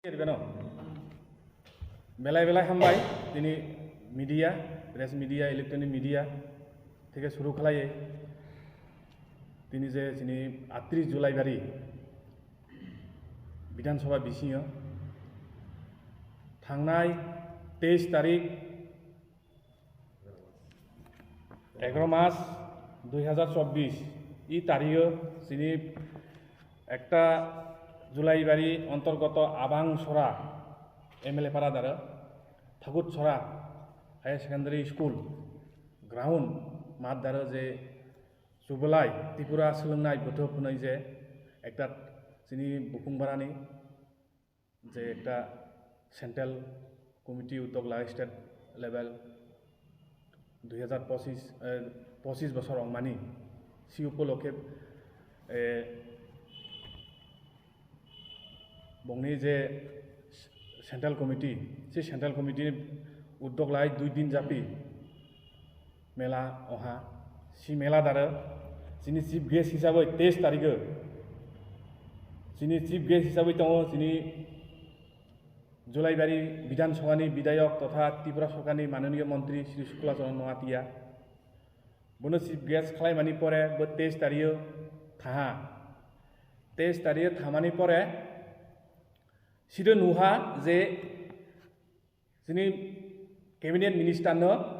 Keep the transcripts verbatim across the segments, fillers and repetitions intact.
Belai belai hambai, tini media, press media, electronic media theke suru khlaiwi tini je chini atris July bari Bidhan Sabha bisingo thangnai teis tarik egaro mas dui hazar chobbish i tarigo chini ekta Julaibari ontorgoto Abang Sora M L A para daro Thagut Sora Higher Secondary School ground mat daro je Chubalai Tripura swlwngnai bwthwk hwnwi je ekta chini bukung barani je ekta central committee uddog lai state level dui hazar pochis, eh, pochis bosor ongmani si upolokhe, eh, bongni je central committee, si central committee ni uddog lai dui din japi mela oha. Si mela daro chini chief guest hisabai teis tarigo chini chief guest hisabai tongo chini Julaibari Bidhan Sabhani Bidhayok totha Tripura Sorkarni Mananiya Montri Shri Shukla Charan Noatia. Bono chief guest khlaimani pore bo teis tarigo thaha. Teis tarigo thamani pore siro nuha je chini cabinet minister no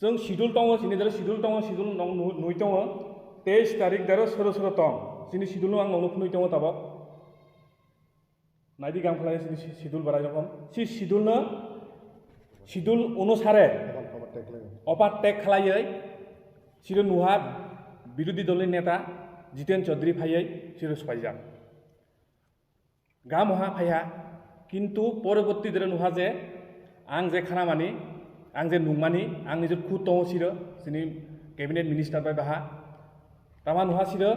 chwng schedule tongo, chini daro schedule tongo, schedule nung nu-, nui tongo, teis tarik daro soro soro tong. Chini schedule no ang nungno phunui tongo tabok. Naidi gam khlai chini si-, schedule barai rokom. Si schedule no, schedule onusare overtake khlaiwi siro nuha birodhi dolni neta Jiten Chaudhary phaiwi siro swaijak. Gam oha phaiha, kintu poroborti dere nuha je ang je khanamani, ang je nungmani, ang nijor khud tongo siro, chini cabinet minister bai baha. Tama nuha siro,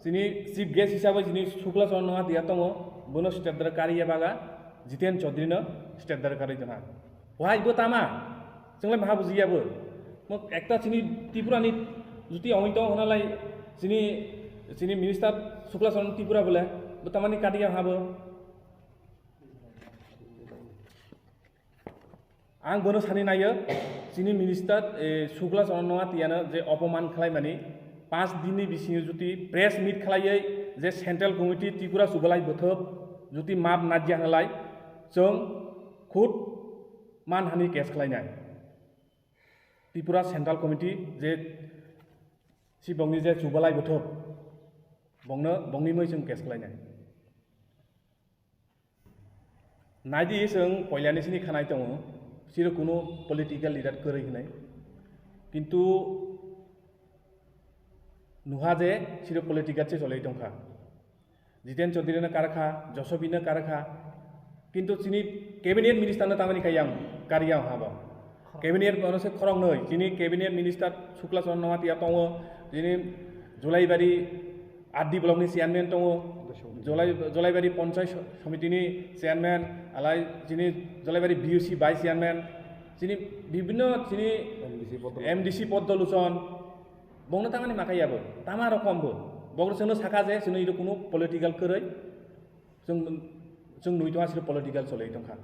chini chief guest hisabai chini Shukla Charan Noatia tongo, bono state dere kariya baga, Jiten Chaudhary no state dere kari tongha. Wahai bo tama, chwnglai maha bujiya bo. Mo ekta chini Tripura ni juti ongoi tong hwnalai chini, chini minister Shukla Charan Tripura bole, bo tamani kadiya ha bo. Ang bono sani nayo, chini minister, eh, Shukla Charan Noatia no je opoman khlai mani, panch din ni bisingo juti press meet khlaiwi je central committee Tripura Chubalai Bothop juti map najya hwnalai, chwng khud manhani case khlainai. Tripura Central Committee je si bongni je Chubalai Bothop, bongno, bongni mui chwng case khlainai. Naidi chwng poilani sini khanai tongo, siro kuno political leader kwrwi hwnwi. Kintu nuha je siro political se cholwi tongkha. Jiten Chaudhary no karkha, Josobi no karkha, kintu chini cabinet minister no tamani kaiya ang, kariya ang habo. Cabinet bono se khoroknwi, chini cabinet minister Shukla Charan Noatia tongo, chini Julaibari R D block ni chairman tongo, Jolai-, Jolaibari Panchayat Samiti ni chairman, alai chini Jolaibari B U C vice chairman, chini bibhinno chini M D C Poddo Luchon. M D C Poddo Luchon, bongno tamani makai yabo, tama rokom bo. Bogno chwngno saka je, chwngno iro kuno political kwrwi, chwng, chwng nui tongha siro political cholwi tongkha.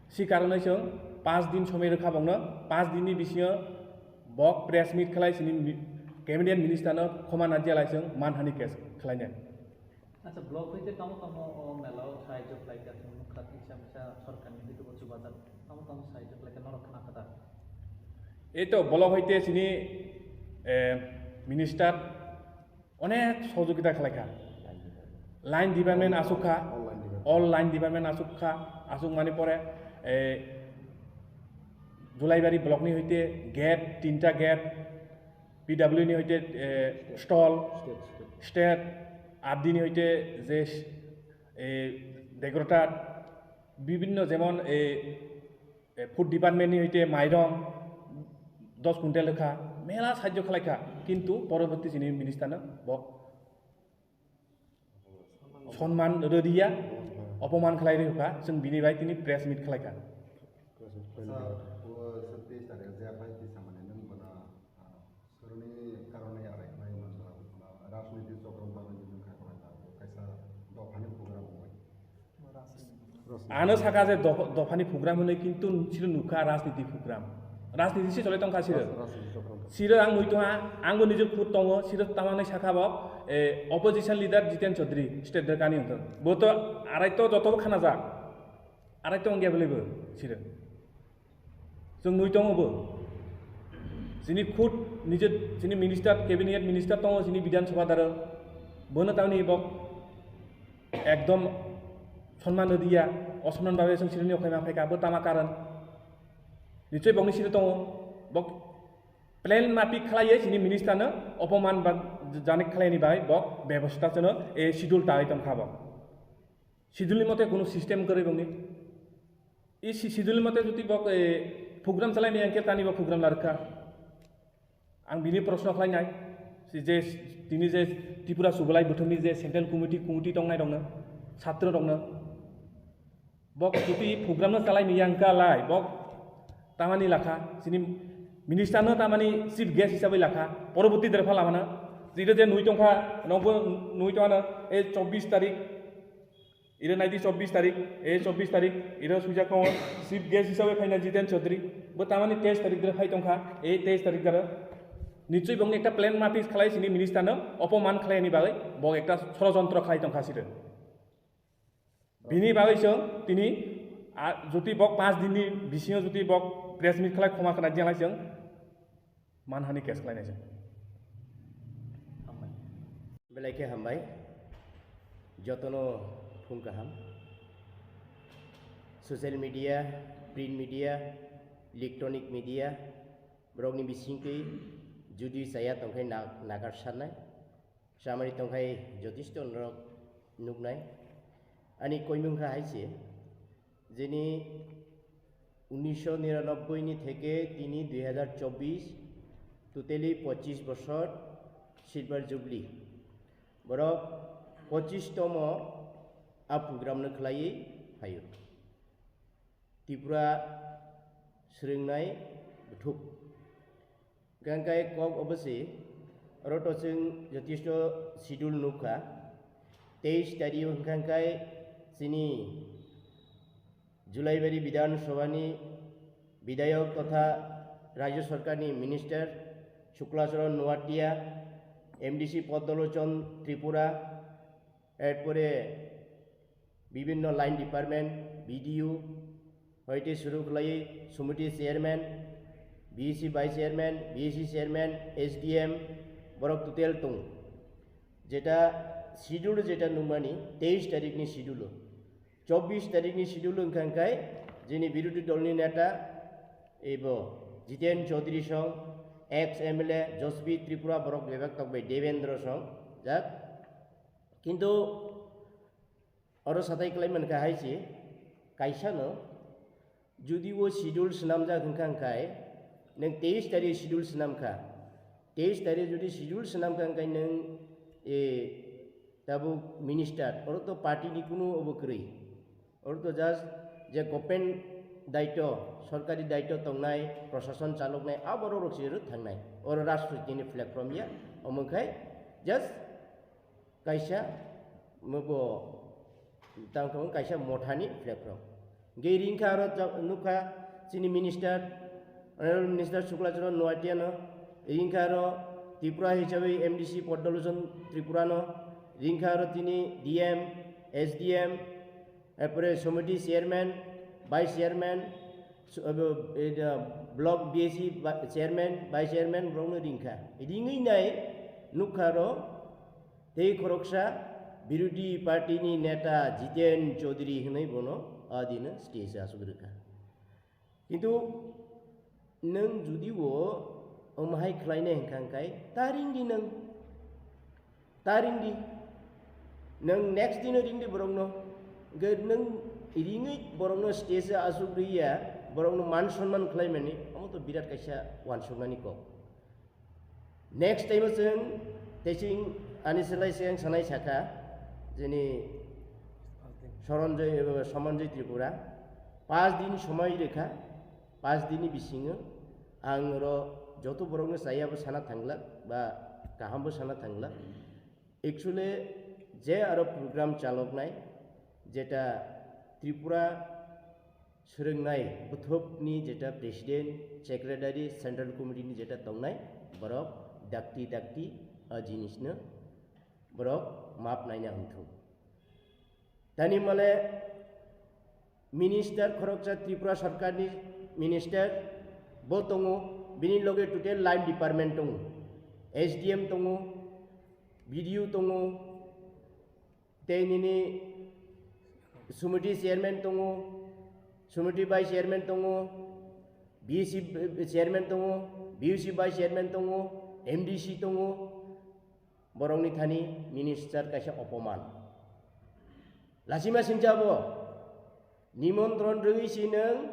Si karonwi chwng panch din somoi rwkha bongno, panch din ni bisingo bok press meet khlai sini mi-, cabinet minister no khoma najya lai chwng manhani case khlainai. Acha, block hoite tamo tamo o mela o sahajyo khlaikha, chwng nukha kisa misa sorkarni hoite bo chubajak, tamo tamo sahajyo khlaikha norok khna kha da? Ei to block hoite chini, eh, minister onek sohojogita khlaikha. Line department asuk kha, all line department asuk kha, asuk mani pore, eh, Julaibari block ni hoite gate, tinta gate, P W ni hoite, eh, stall, state, R D ni hoite je, eh, decorator, bibhinno jemon, eh, eh, food department ni hoite mairong dos quintal wngkha, mela sahajyo khlaikha, kintu poroborti chini minister no bo Sonman rwdiya, opoman khlai rwkha, chwng bini bai tini press meet khlaikha. Press meet khlaikha. Sir, o sir, teis tarik je khlai tisa mane nwng bono, ah, soroni karone arai khlai manjak, ah, rajniti chokro bagwi nwng kha khlai kaisa dophani program wngnai. Ano saka je dopha- dophani program hwnwi, kintu siro nukha rajniti program. Rajniti se chole tongkha siro. Ras- rajniti program. Siro ang nui tongha, angbo nijor khud tongo, siro tamani saka bo, eh, opposition leader Jiten Chaudhary, state derkani wngkha. Bo to arai to joto bo khana jak. Arai to wngya bwlai bo siro. Chwng nui tongo bo. Chini khud nije chini minister, cabinet minister tongo chini Bidhan Sabha daro. Bono tamni bok ekdom sonman rwdiya, osonman babe chwng chini nokhlai ma phaika, bo tama karon. Nichoi bokni siri tongo. Bok plan mapik khlaiye chini minister no opoman ba janik khlaini bai bok bebosta chwno e schedule tangwi tongkha bo. Schedule ni mote kunu system kwrwi bongni. I si-, schedule ni mote jodi bok, eh, program chalai maya hwnkhe tani bo program larwkha. Ang bini proshno khlainai, si je tini je Tripura Subolai Buthumni je Central Committee, committee tongnai rokno, chhatro rokno, bok jodi program no chalai maya hwnkha lai, bok tamani lakha, chini minister no tamani chief guest hisabai lakha, poroborti derpha lamano, jira je nui tongkha, nokbo nui tongano, e chobbish tarik, Iro naidi chobbish tarik, e chobbish tarik, iro swijak tongo, chief guest hisabe phaina Jiten Chaudhary, bo tamani teis tarik dare phai tongkha, e teis tarik dare. Nichoi bongni ekta plan mapis khlai sini minister no opoman khlai ni bagwi, bo ekta sorojontro khlai tongkha sire. Bini bagwi chwng tini, a, joti bok panch din ni bisingo joti bok press meet khlai khoma khna jeng lai chwng, manhani case khlainai se. Belai khe hambai. Jotono phung kaham. Social media, print media, electronic media, borokni bisingtwi judi chaya tongkhai na-, nagarsarnai. Samari tongkhai jotisto norok nuknai. Ani koimung kha hai se, jini unnisho niranobboi ni theke tini dui hazar chobbish, totally pochish bosor silver jubilee. Borok pochish tomo a program no khlaiwi phaio. Tripura swrwngnai buthuk. Hwnkha khe kok obo se, oro to chwng jotisto schedule nukha. Teis tario hwnkha khe chini Julaibari Bidhan Sabhani Bidhayok totha Rajya Sarkarni Minister Shukla Charan Noatia, M D C Padmalochon Tripura, erpore bibhinno line department, B D O, hoite suru khlai Somiti chairman, B C vice chairman, B C chairman, S D M, borok total tongo. Jeta schedule jeta nukmani teis tarikni schedule. Chobbish tarikni schedule wngkha khe jini birodhi dolni neta ebo Jiten Chaudhary song, ex M L A Jasbir Tripura borok bebak tokbai Devendra song, jak. Kintu oro satai kwlai mankha hai se, kaisa no jodi o schedule swnamjak wngkha khe, nwng teis tarik schedule swnamkha, teis tarik jodi schedule swnamkha khe nwng, e, tabuk minister, oro to party ni kunu obo kwrwi, oro to just je government daito, sorkari daito tongnai, prosason chaloknai, aborok rok se thangnai, oro rajniti ni platform ya, omo khai just kaisa, mo bo tang tongo kaisa mothani platform. Ge ringkha aro ta-, nukha chini minister, Honorable Minister Shukla Charan Noatia no, ringkha aro Tripura hisabe M D C Padmalochon Tripura no, ringkha aro tini D M, S D M, erpore Somiti chairman, vice chairman, so-, abo, e, da, block B A C ba-, chairman, vice chairman borokno ringkha. Ringwi nai nukha aro tei khoroksa birodhi party ni neta Jiten Chaudhary hwnwi bono a dino stage o asuk rwkha. Kintu nwng jodi o omo hai khlainai hwnkha khe ta ringdi nwng, ta ringdi. Nwng next dino ringdi borokno. Hwnkhe nwng ringwi borokno stage o asuk rwya, borokno man sonman khlaimani, omo to birat kaisa uansuknani kok. Next time o chwng tei chwng ani selai se ang sanai sakha, jini Soronjoy, Somonjoy Tripura, pas din somoi rwkha, pas din ni bisingo ang oro joto borokno chaya bo sana thanglak ba kaham bo sana thanglak. Actually, je aro program chaloknai, jeta Tripura swrwngnai buthupni jeta president, secretary, central committee ni jeta tongnai, borok dakti dakti a jinisno borok map naina wngthung. Tani male minister khoroksa Tripura sarkarni minister bo tongo, bini loge total line department tongo, S D M tongo, B D O tongo, tei nini sumiti chairman tongo, sumiti vice chairman tongo, B C chairman tongo, B U C vice chairman tongo, M D C tongo, borokni thani minister kaisa opoman. Lachima singcha bo, nimontron rwui si nwng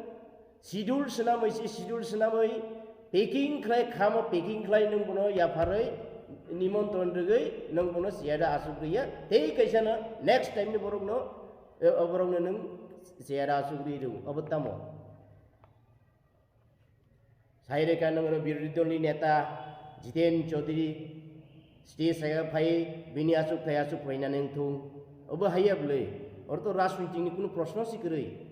schedule swnamwi si schedule swnamwi packing khlai khamo packing khlai nwng bono yapharwi nimontron rwgwi nwng bono siyada asuk rwya tei kaisa no next time ni borokno, eh, borokno nwng siyada asuk rwi rw obo tamo? Saireka nongro birodhi dolni neta Jiten Chaudhary stage saya phai bini asuk thai asuk phaina nengthung. Obo haiya bwlwi. Oro to rajnitik ni kunu proshno si kwrwi.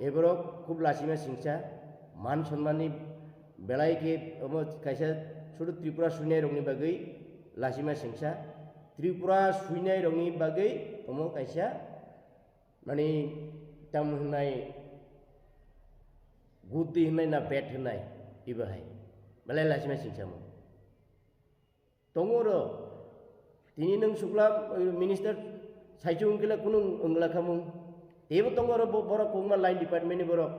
Eborok khub lachima singsa, man sonmani belai khe omo kaisa sudu Tripura suinai rokni bagwi lachima singsa. Tripura suinai rokni bagwi omo kaisa mani tam hwnai, good day hwnai na bad hwnai, ibo hai belai lachima singsa mo. Tongo ro, tini nwng sukla, eh, minister saichung wngkila kunu wngla khamung. Teibo tongo ro bo-, borok kungma line department ni borok.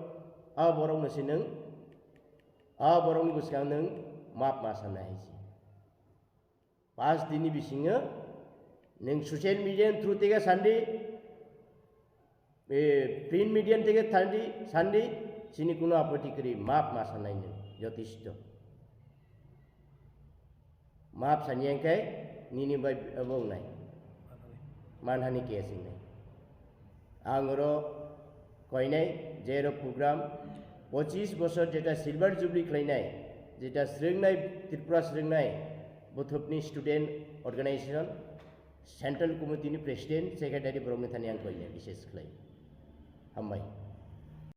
A borok no se nwng, a borok ni bwskang nwng map ma sanai hai se. Pas dini bisingo nwng social media ni through tege sandi, eh, print media ni tege thandi, sandi, sini kuno apoti kwrwi, map ma sanai nwng, jotisto. Map sani yang kai, nini bai abo wngnai. Manhani case wngnai. Ang oro koinai, jero program, pochis bosor jeta silver jubilee khlainai, jeta srwngnai, Tripura srwngnai, bothopni student organization, central committee ni president, secretary borokni thani ang koinai, bises khlai. Hambai.